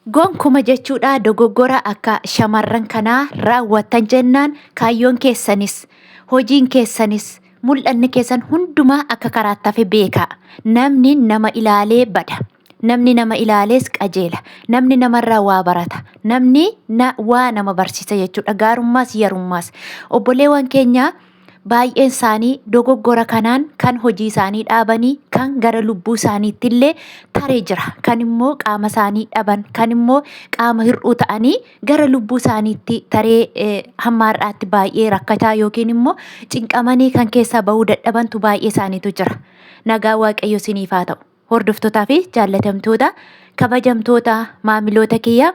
Gonkuma jechuudha dogoggora akka shamarran kanaa raawwattan jennaan kaayyoon keessanis hojiin keessanis mul'anni keessan hundumaa akka karaatti hafe beekaa. Namni nama ilaalee bada. Namni nama ilaalees qajeela. Namni namarraa waa barata. Namni na waa nama barsiisa jechuudha. Gaarummaas yarummaas. Obboleewwan keenya baay'een isaanii dogoggora kanaan kan hojii isaanii dhaabanii kan gara lubbuu isaaniitti illee taree jira. Kan immoo qaama isaanii dhaban, kan immoo qaama hir'uu ta'anii gara lubbuu isaaniitti taree hamma har'aatti baay'ee rakkataa yookiin immoo cinqamanii kan keessaa bahuu dadhabantu baay'ee isaaniitu jira. Nagaa Waaqayyo isiniif haa ta'u. Hordoftootaa fi jaallatamtoota, kabajamtoota maamiloota kiyya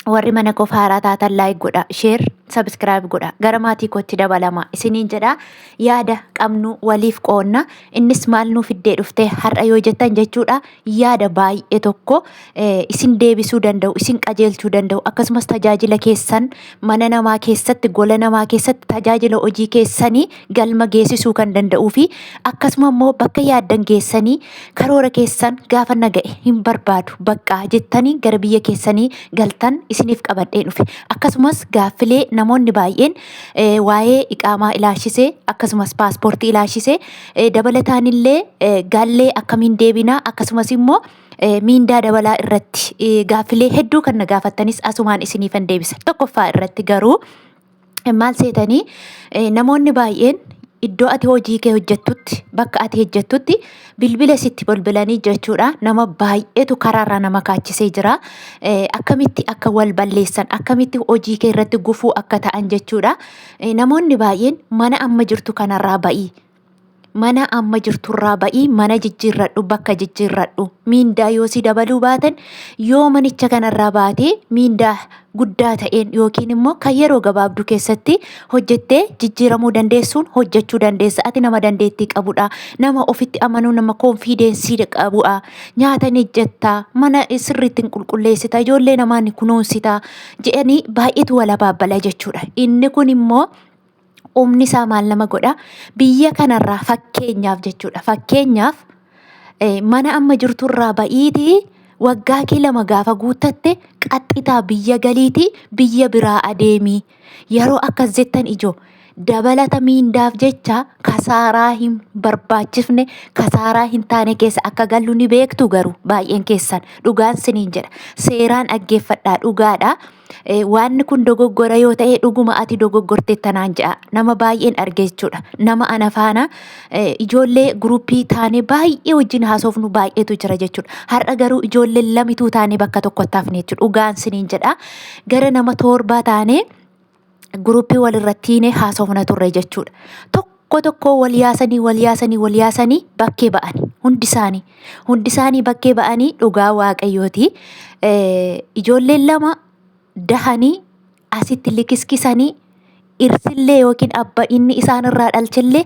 warri mana koo haaraa taatan like godha, share, subscribe godha, gara maatii kootti dabalama isiniin jedha. Yaada qabnu waliif qoonna. Innis maal nuu fiddee dhufte har'a yoo jettan jechuudha, yaada baay'ee tokko isin deebisuu danda'u, isin qajeelchuu danda'u, akkasumas tajaajila keessan mana namaa keessatti, gola namaa keessatti tajaajila hojii keessanii galma geessisuu kan danda'uu fi akkasuma immoo bakka yaaddan geessanii karoora keessan gaafa na ga'e hin barbaadu baqqaa jettanii gara biyya keessanii galtan isiniif qabadhee dhufe. Akkasumas gaaffilee namoonni baay'een waa'ee iqaamaa ilaashisee, akkasumas paaspoortii ilaashisee, dabalataan illee gallee akkamiin deebinaa, akkasumas immoo miindaa dabalaa irratti gaaffilee hedduu kan na gaafattanis asumaan isiniifan deebisa. Tokkoffaa irratti garuu maal seetanii, namoonni baay'een iddoo ati hojii kee hojjettutti, bakka ati hojjettutti bilbila sitti bilbilanii jechuudha. Nama baay'eetu karaarraa nama kaachisee jira. Akkamitti akka wal balleessan, akkamitti hojii kee irratti gufuu akka ta'an jechuudha. Namoonni baay'een mana amma jirtu kanarraa ba'ii, mana amma jirturraa ba'ii, mana jijjiirradhu, bakka jijjiirradhu, miindaa yoo si dabaluu baatan, yoo manicha kanarraa baatee miindaa guddaa ta'een yookiin immoo kan yeroo gabaabduu keessatti hojjettee jijjiiramuu dandeessuun hojjechuu dandeessa. Ati nama dandeettii qabudha, nama ofitti amanuu, nama confidence qabudha, nyaata ni hojjettaa, mana sirriitti hin qulqulleessita, ijoollee namaa ni kunuunsita jedhanii baay'eetu wal abaabbala jechuudha. Inni kun immoo humni isaa maal nama godha? Biyya kanarraa fakkeenyaaf jechuudha. Fakkeenyaaf mana amma jirturraa ba'iitii waggaa kee 2 gaafa guuttatte qaxxitaa biyya galiitii biyya biraa adeemii. Yeroo akkas jettan ijoo dabalata miindaaf jecha kasaaraa hin barbaachifne, kasaaraa hin taane keessa akka gallu ni beektu garuu baay'een keessan dhugaan siniin jedha. Seeraan dhaggeeffadhaa, dhugaadha. Waanni kun dogoggora yoo ta'e dhuguma ati dogoggorte tanaan jedha. Nama baay'een arge jechuudha. Nama ana faana ijoollee group taanee baay'ee wajjin haasofnu baay'eetu jira jechuudha. Har'a garuu ijoollee lamituu taanee bakka tokkotti hafne jechuudha. Dhugaan siniin jedha. Gara nama 7 taanee group walirratti haasofna turre jechuudha. Tokko tokko wal yaasanii, wal yaasanii, wal yaasanii bakkee ba'anii, hundi isaanii hundi isaanii bakkee ba'anii. Dhugaa Waaqayyooti. Ijoolleen 2 dahanii asitti likiskisanii, irsillee yookiin abba inni isaan irraa dhalchellee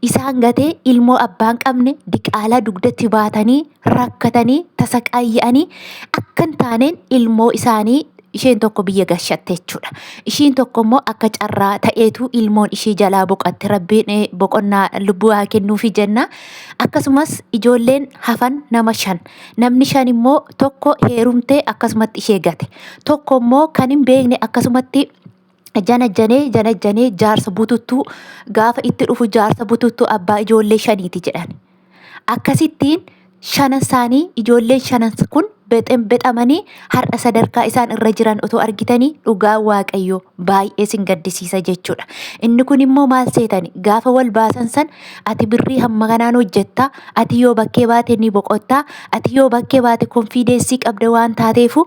isaan gatee, ilmoo abbaan qabne diqaalaa dugdatti baatanii rakkatanii tasaqaayya'anii akka hin taaneen ilmoo isaanii isheen tokko biyya gashatte jechuudha. Ishiin tokko immoo akka carraa ta'eetu ilmoon ishii jalaa boqotte. Rabbiin boqonnaa lubbuu haa kennuufi jenna. Akkasumas ijoolleen hafan nama shan. Namni shan immoo tokko heerumtee akkasumatti ishee gate. Tokko immoo kan hin beekne akkasumatti janajjanee janajjanee jaarsa bututtuu gaafa itti dhufu, jaarsa bututtuu abbaa ijoollee shaniiti jedhan. Akkasittiin shanan isaanii, ijoolleen shanan kun bexem bexamanii har'a sadarkaa isaan irra jiran otoo argitanii dhugaa Waaqayyoo baay'ee sin gaddisiisa jechuudha. Inni kun immoo maal seetani, gaafa wal baasan san ati birrii hamma kanaan hojjetta, ati yoo bakkee baate ni boqotta, ati yoo bakkee baate confidence qabda waan taateefu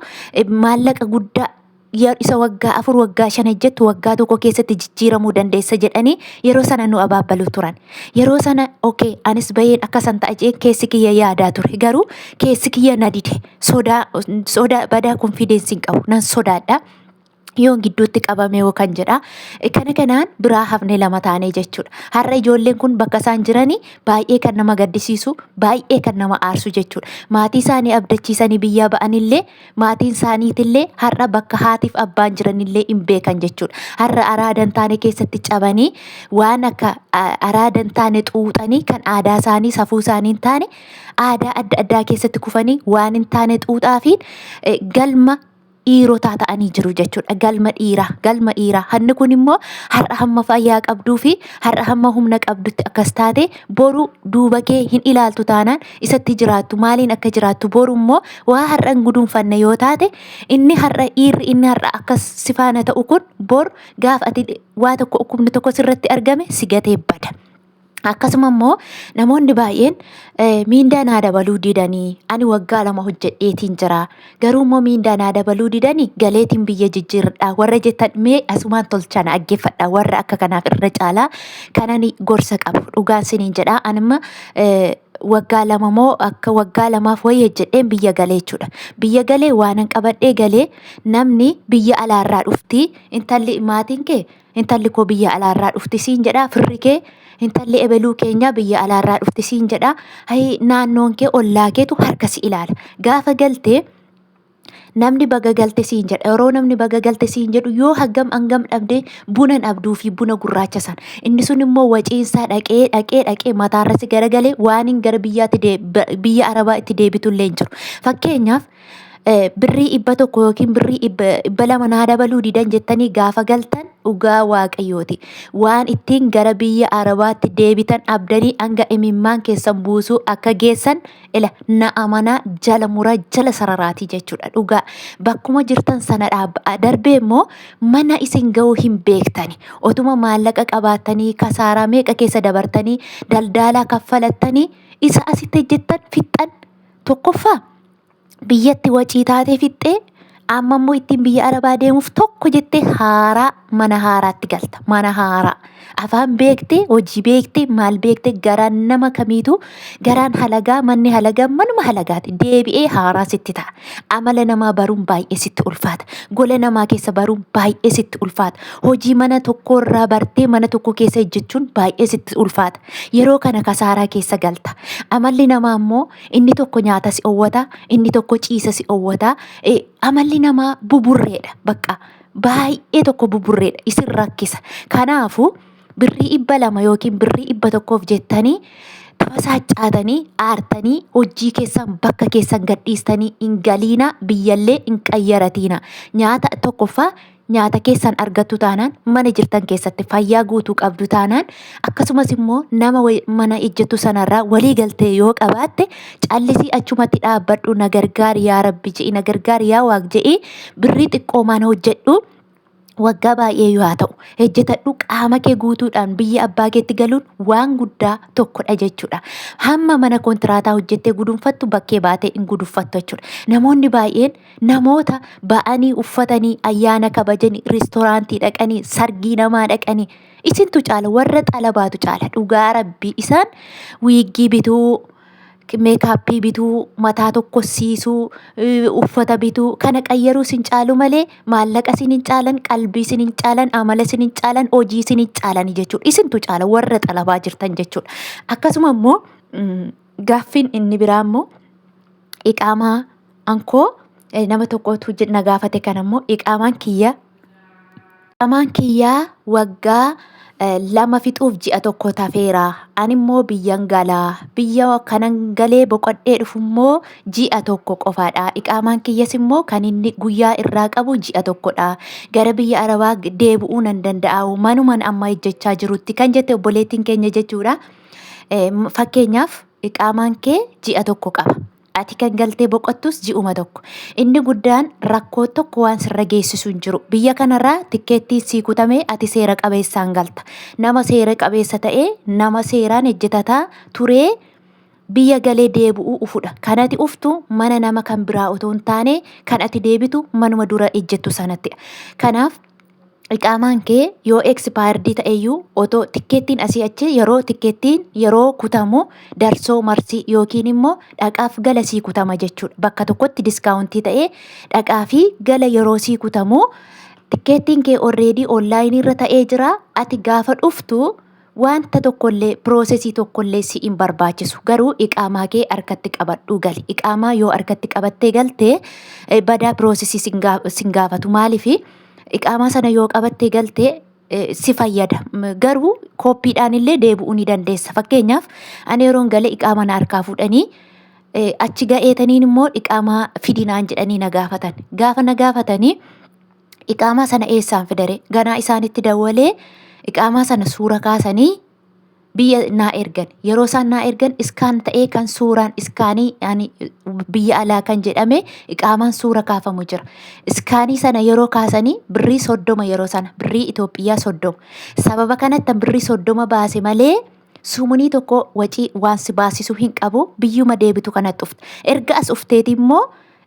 maallaqa guddaa isa waggaa 4, waggaa 5 hojjettu waggaa 1 keessatti jijjiiramuu dandeessa jedhanii yeroo sana nu abaabbaluu turan. Yeroo sana okay anis baheen akkasan ta'a jeen keessi kiyya yaadaa ture. Garuu keessi kiyya na dide. Sodaa, sodaa badaa, confidence hin qabu. Nan sodaadha. Yoon gidduutti qabame hoo kan jedha. Kana kanaan biraa hafne lama taanee jechuudha. Har'a ijoolleen kun bakka isaan jiranii baay'ee kan nama gaddisiisu, baay'ee kan nama aarsu jechuudha. Maatii isaanii abdachiisanii biyyaa ba'anillee maatiin isaaniitillee har'a bakka haatiif abbaan jiranillee hin beekan jechuudha. Har'a araada hin taane keessatti cabanii waan akka araada hin taane xuuxanii kan aadaa isaanii safuu isaanii hin taane aadaa adda addaa keessatti kufanii waan hin taane xuuxaafiin galma dhiirotaa ta'anii jiru jechuudha. Galma dhiiraa, galma dhiiraa. Hanni kun immoo har'a hamma fayyaa qabduu fi har'a hamma humna qabdutti akkas taate boru duuba kee hin ilaaltu taanaan isatti jiraattu maaliin akka jiraattu boru immoo waa har'a hin guduunfanne yoo taate inni har'a dhiirri inni har'a akkas si faana ta'u kun bor gaafa ati waa tokko dhukkubni tokko sirratti argame si gatee bada. Akkasuma immoo namoonni baay'een miindaa naa dabaluu didanii ani waggaa 2 hojjedheetiin jira garuu immoo miindaa naa dabaluu didanii galeetiin biyya jijjiirradha warra jettan mee asumaan tolchaa na dhaggeeffadha warra akka kanaaf irra caalaa kanani gorsa qabu dhugaan siniin jedha anima waggaa 2 moo akka waggaa lamaaf wayii hojjedheen biyya galee jechuudha. Biyya galee waanan qabadhee galee namni biyya alaarraa dhufti intalli maatiin kee Intalli koo biyya alaarraa dhufti siin jedha firri kee intalli ebeluu keenyaa biyya alaarraa dhufti siin jedha hayi naannoon kee ollaa keetu harka si ilaala gaafa galtee namni baga galte siin jedha yeroo namni baga galte siin jedhu yoo hangam hangam dhabdee buna dhabduu fi buna gurraacha san inni sun immoo waciinsaa dhaqee dhaqee dhaqee mataarra si garagalee waan hin gara biyyaatti biyya arabaa itti deebitu illee hin jiru fakkeenyaaf birrii 100 yookiin birrii 200 naa dabaluu didan jettanii gaafa galtan dhugaa waaqayyooti. Waan ittiin gara biyya Arabaatti deebitan abdanii hanga imimmaan keessan buusuu akka geessan ila na amanaa jala muraa jala sararaatii jechuudha dhugaa. Bakkuma jirtan sana dhaabba darbee immoo mana isin ga'uu hin beektani. Otuma maallaqa qabaattanii kasaaraa meeqa keessa dabartanii daldaalaa kaffalattanii isa asitti hojjettan fixxan tokkoffaa biyyatti wacii taatee fixxee amma immoo ittiin biyya arabaa deemuuf tokko jettee haaraa mana haaraatti galta. Mana haaraa. Afaan beektee, hojii beektee, maal beektee garaan nama kamiitu garaan halagaa manni halagaa manuma halagaati. Deebi'ee haaraa sitti ta'a. Amala namaa baruun baay'ee sitti ulfaata. Gola namaa keessa baruun baay'ee sitti ulfaata. Hojii mana tokkorraa bartee mana tokko keessa hojjechuun baay'ee sitti ulfaata. Yeroo kana kasaaraa keessa galta. Amalli namaa immoo Inni tokko nyaata si owwata, inni tokko ciisa si owwata. Amalli namaa buburreedha. Bakka baay'ee tokko buburreedha. Isin rakkisa. Kanaafuu birrii 200 yookiin birrii 100f jettanii tabasaaccaatanii aartanii hojii keessan bakka keessan gadhiistanii hin galiina biyyallee hin qayyaratiina. Nyaata tokkoffaa nyaata keessan argattu taanaan mana jirtan keessatti fayyaa guutuu qabdu taanaan akkasumas immoo nama mana ejjettu sanarraa walii galtee yoo qabaatte callisii achumatti dhaabbadhu na gargaari yaa rabbi je'i na gargaari yaa waaq je'i birrii xiqqoo mana hojjedhu waggaa baay'ee yoo haa ta'u hojjetadhu qaama kee guutuudhaan biyya abbaa keetti galuun waan guddaa tokkodha jechuudha. Hamma mana kontiraataa hojjettee gudunfattu bakkee baatee hin gudunfattu jechuudha. Namoonni baay'een Namoota ba'anii uffatanii ayyaana kabajanii ristoraantii dhaqanii sargii namaa dhaqanii isintu caala warra xalabaatu caala dhugaa rabbii isaan wiiggii bituu meekaappii bituu mataa tokkossiisuu uffata bituu kana qayyaruu isin caalu malee maallaqa isin hin caalan qalbii isin hin caalan amala isin hin caalan hojii isin hin caalan jechuudha isintu caala warra xalabaa jirtan jechuudha akkasuma immoo gaaffiin inni biraa immoo iqaamaa ankoo nama tokkotu na gaafate kana immoo iqaamaan kiyyaa waggaa 2 fixuuf ji'a tokko tafeera. Ani immoo biyyan galaa. Biyya kanan galee boqodhee dhufu immoo ji'a tokko qofaadha. Iqaamaan kiyyas immoo kan inni guyyaa irraa qabu ji'a tokkodha. Gara biyya Arabaa deebi'uu nan danda'a. Manuman amma hojjechaa jirutti kan jette obboleettiin keenya jechuudha. Fakkeenyaaf iqaamaan kee ji'a tokko qaba. Ati kan galtee boqottus ji'uma tokko. Inni guddaan rakkoo tokko waan sirra geessisu hin jiru. Biyya kanarraa tikkeettiin sii kutamee ati seera qabeessaan galta. Nama seera qabeessa ta'ee nama seeraan hojjetataa turee biyya galee deebi'uu ufudha. Kan ati uftu mana nama kan biraa otoo hin taane kan ati deebitu manuma dura ejjettu sanattidha. Kanaaf iqaamaan kee yoo expired ta'eyyuu otoo tikkeettiin asii achi yeroo tikkeettiin yeroo kutamu darsoo marsii yookiin immoo dhaqaaf gala sii kutama jechuudha. Bakka tokkotti diskaawuntii ta'ee dhaqaa fi gala yeroo sii kutamu Tikkeettiin kee already onlaayinii irra ta'ee jira. Ati gaafa dhuftu wanta tokkollee, piroosesii tokkollee si hin barbaachisu. Garuu iqaamaa kee harkatti qabadhuu gali. Iqaamaa yoo harkatti qabattee galte badaa piroosesii sin gaafatu. Maaliif iqaamaa sana yoo qabattee galte si fayyada. Garuu kooppiidhaan illee deebi'uu ni dandeessa. Fakkeenyaaf, ani yeroon gale iqaamaa na harkaa fuudhanii, achi ga'eetaniin immoo iqaamaa fidinaan jedhanii na gaafatan. Gaafa na gaafatanii, iqaamaa sana eessaan fidare? Ganaa isaanitti dawwalee, iqaamaa sana suura kaasanii biyya naa ergan. Yeroo isaan naa ergan, scan ta'ee kan suuraan iskaanii ani biyya alaa kan jedhame iqaamaan suura kaafamu jira. Iskaanii sana yeroo kaasanii birrii 30, yeroo sana birrii Itoophiyaa 30. Sababa kanatti birrii 30 baase malee sumunii tokko wacii waan si baasisu hin qabu. Biyyuma deebitu kanatti dhufta. Erga as dhufteeti immoo,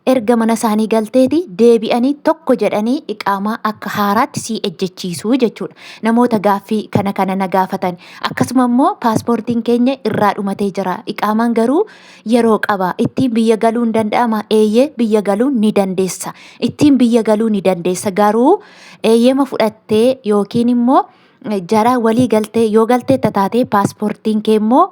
erga mana isaanii galteeti deebi'anii tokko jedhanii iqaamaa akka haaraatti sii ejjechiisuu jechuudha. Namoota gaaffii kana kana na gaafatan. Akkasuma immoo paaspoortiin keenya irraa dhumatee jira. Iqaamaan garuu yeroo qaba. Ittiin biyya galuu hin danda'ama? Eeyyee, biyya galuu ni dandeessa. Ittiin biyya galuu ni dandeessa. Garuu eeyyama fudhattee yookiin immoo jara walii galtee yoo galtee taate, paaspoortiin kee immoo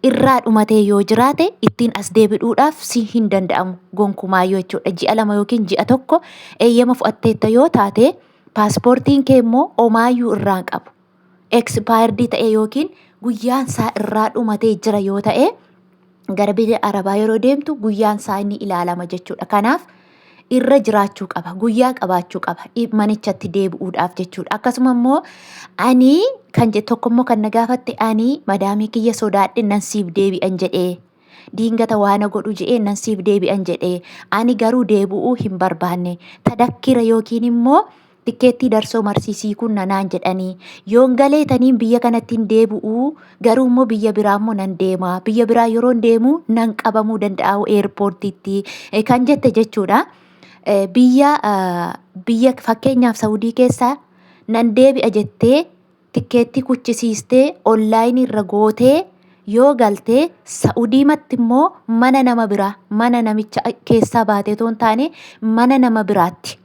irraa dhumatee yoo jiraate, ittiin as deebi'uudhaaf si hin danda'amu gonkumaayyuu jechuudha. Ji'a 2 yookiin ji'a 1 eeyyama fudhatteetta yoo taate, paaspoortiin kee immoo omaayyuu irraa hin qabu. Expired ta'e yookiin guyyaan isaa irraa dhumatee jira yoo ta'e, gara biyya Arabaa yeroo deemtu guyyaan isaa inni ilaalama jechuudha. Kanaaf irra jiraachuu qaba. Guyyaa qabaachuu qaba. Manichatti deebi'uudhaaf jechuudha. Akkasuma immoo ani kan jedhu tokko immoo kan na gaafatte, ani madaamii kiyya sodaadhe nan siif deebi'an jedhee. Diingata waan godhu jedhee nan siif deebi'an jedhee, ani garuu deebi'uu hin barbaanne. Tadakkira yookiin immoo tikkeettii darsoo marsiisii kun nanaan jedhanii, yoon galeetaniin biyya kanatti hin deebi'uu, garuu immoo biyya biraa immoo nan deema, biyya biraa yeroon deemu nan qabamuu danda'a eerpoortiitti kan jette jechuudha. Biyya fakkeenyaaf Saudii keessa nan deebi'a jettee tikkeettii kuchisiistee onlaayinii irra gootee yoo galtee, Sa'udiimatti immoo mana nama biraa, mana namicha keessaa baatee otoo hin taane mana nama biraatti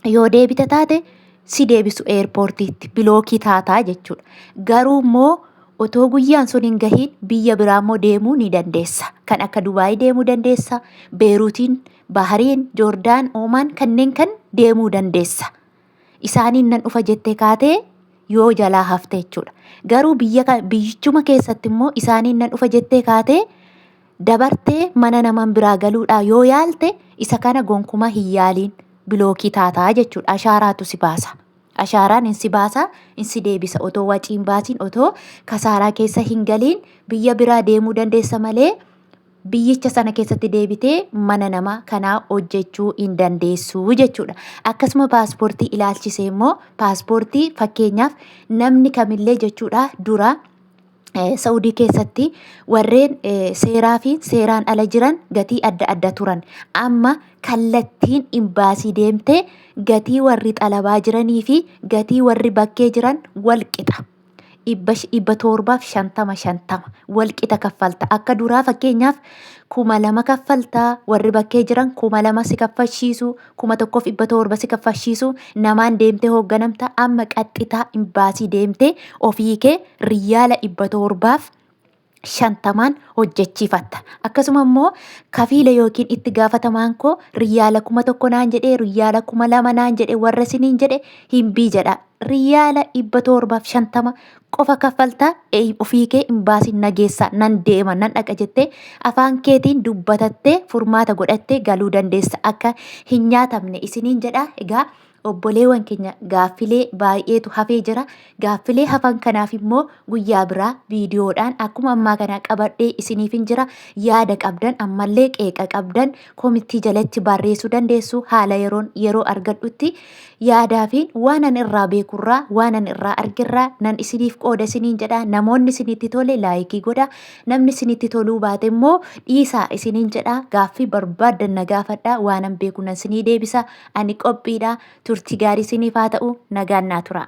yoo deebite taate, si deebisu eerpoortiitti, bilookii taataa jechuudha. Garuu immoo otoo guyyaan sun hin gahiin biyya biraa immoo deemuu ni dandeessa. Kan akka Dubaayii deemuu dandeessa, Beeruutiin, Bahariin, Joordaan, Oomaan kanneen kan deemuu dandeessa. Isaaniin nan dhufa jettee kaatee yoo jalaa hafte jechuudha. Garuu biyya biyyichuma keessatti immoo isaaniin nan dhufa jettee kaatee dabartee mana naman biraa galuudhaa yoo yaalte, isa kana gonkumaa hin yaaliin, bilookii taataa jechuudha. Ashaaraatu si baasa. Ashaaraan hin si baasa, hin si deebisa. Otoo waciin baasiin, otoo kasaaraa keessa hin galiin biyya biraa deemuu dandeessa malee biyyicha sana keessatti deebitee mana nama kanaa hojjechuu hin dandeessu jechuudha. Akkasuma paaspoortii ilaalchisee immoo, paaspoortii fakkeenyaaf namni kamillee jechuudha, dura Saudii keessatti warreen seeraa fi seeraan ala jiran gatii adda adda turan. Amma kallattiin imbaasii deemtee gatii warri xalabaa jiranii fi gatii warri bakkee jiran wal qixa. 750 50 wal qixa kaffalta. Akka duraa fakkeenyaaf 2000 kaffaltaa, warri bakkee jiran 2000 si kaffalchiisu, 1700 si kaffalchiisu, namaan deemtee hoogganamta. Amma qaxxitaa imbaasii deemtee ofii kee riyaala 750n hojjechiifatta. Akkasuma immoo kafiila yookiin itti gaafatamaan koo riyaala 1000 naan jedhee, riyaala 2000 naan jedhe warra isiniin jedhe hin bii jedha. Riyaala 750 qofa kaffaltaa, ofii kee imbaasiin nageessa, nan deema, nan dhaqa jettee afaan keetiin dubbatattee furmaata godhattee galuu dandeessa, akka hin nyaatamne isiniin jedha. Egaa obboleewwan keenya, gaaffilee baay'eetu hafee jira. Gaaffilee hafan kanaaf immoo guyyaa biraa viidiyoodhaan akkuma ammaa kana qabadhee isiniif hin jira. Yaada qabdan, ammallee qeeqa qabdan komitii jalatti barreessuu dandeessu. Haala yeroon yeroo argadhutti yaadaa fi waan an irraa beekurraa, waan an irraa argirraa nan isiniif qooda isiniin jedha. Namoonni isinitti tole laayikii godha. Namni isinitti toluu baate immoo dhiisaa isiniin jedha. Gaaffii barbaaddan na gaafadha. Waan an beeku nan isinii deebisa. Ani qophiidha. Turtii gaarii isiniif haa ta'u. Nagaan naa tura.